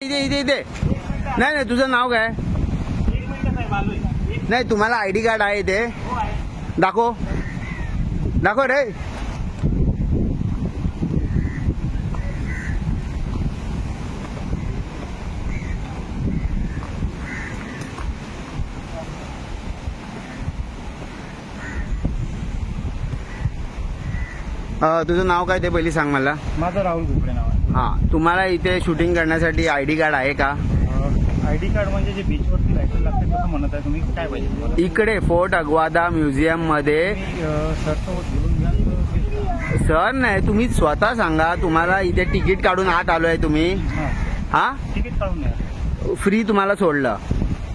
इथे इथे इथे. नाही नाही, तुझं नाव काय? नाही, तुम्हाला I D card आहे इथे? दाखव, दाखव रे. तुझं नाव काय ते पहिली सांग मला. माझं राहुल गुगडे नाव आहे. हां, तुम्हाला इथे शूटिंग करण्यासाठी I D card आहे का? I D card म्हणजे जे बीचवरती लायसन लागते तसं म्हणत आहे तुम्ही? काय पाहिजे तुम्हाला? इकडे फोर्ट अग्वादा म्युझियम मध्ये. तुम्ही सरसोबत बोलून घ्या तर. सर नाही, तुम्ही स्वतः सांगा. तुम्हाला इथे तिकीट काढून आत आलोय तुम्ही? हां. हा. तिकीट काढून घ्या. फ्री तुम्हाला सोडलं?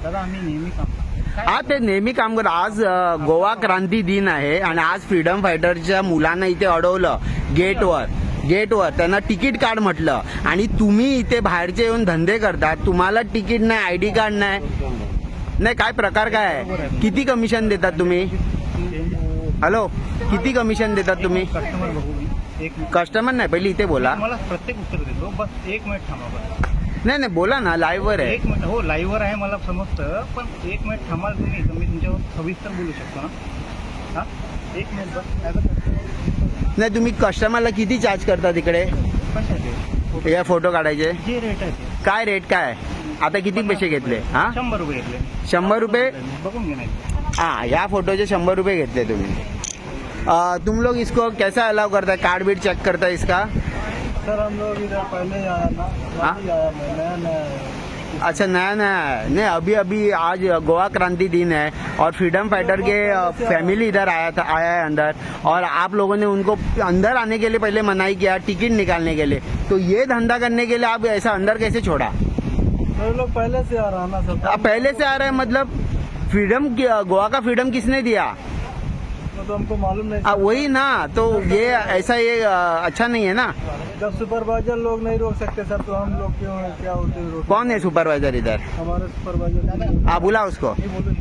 दादा, आम्ही नेहमी काम काय? हा, ते नेहमी काम करत. आज गोवा क्रांती दिन आहे आणि आज फ्रीडम फायटरच्या मुलांना इथे अडवलं गेटवर. गेटवर त्यांना तिकीट काढ म्हटलं आणि तुम्ही इथे बाहेरचे येऊन धंदे करतात. तुम्हाला तिकीट नाही, I D card नाही. नाही, काय प्रकार काय आहे? किती कमिशन देतात तुम्ही? हॅलो, किती कमिशन देतात तुम्ही? कस्टमर बघू मी एक मिनिट. कस्टमर नाही, पहिले इथे बोला. तुम्हाला प्रत्येक उत्तर देतो, बस एक मिनिट थांबा बस. नाही नाही, बोला ना, लाईव्हवर आहे. एक मिनिट. हो, लाईव्हवर आहे, मला समजतं, पण एक मिनिट थांबाल तुम्ही तर मी तुमच्यावर सविस्तर बोलू शकतो ना. हां, एक minute bus, as a customer. नाही, तुम्ही कस्टमरला किती चार्ज करता तिकडे? कशाचे? या फोटो काढायचे. जे रेट आहे ते. काय रेट काय आहे? आता किती पैसे घेतले? हा? 100 रुपये घेतले. 100 रुपये? बघून घे नाही. हाँ, या फोटोचे 100 रुपये घेतले तुम्ही. तुम लोग इसको कैसा अलाउ करता है? कार्ड बीट चेक करता है इसका? सर, हम लोग इधर पहले ही आया ना. हाँ? अभी आया मैं, नया नया आया। अच्छा, नया नया है। नहीं, अभी अभी आज गोवा क्रांति दिन है और फ्रीडम फाइटर के फैमिली इधर आया था, आया है अंदर और आप लोगों ने उनको अंदर आने के लिए पहले मनाही किया टिकट निकालने के लिए, तो ये धंधा करने के लिए आप ऐसा अंदर कैसे छोड़ा? तो लोग पहले से आ रहा है ना सर. आप पहले से आ रहे हैं, मतलब फ्रीडम, गोवा का फ्रीडम किसने दिया? वो तो हमको मालूम नहीं. वही ना, तो ये ऐसा ये अच्छा नहीं है ना. जब सुपरवाइजर लोग नहीं रोक सकते सर, तो हम लोग क्यों क्या होते हैं रोक? कौन है सुपरवाइजर इधर? हमारे सुपरवाइजर. हाँ, बुला उसको. मी बोलू.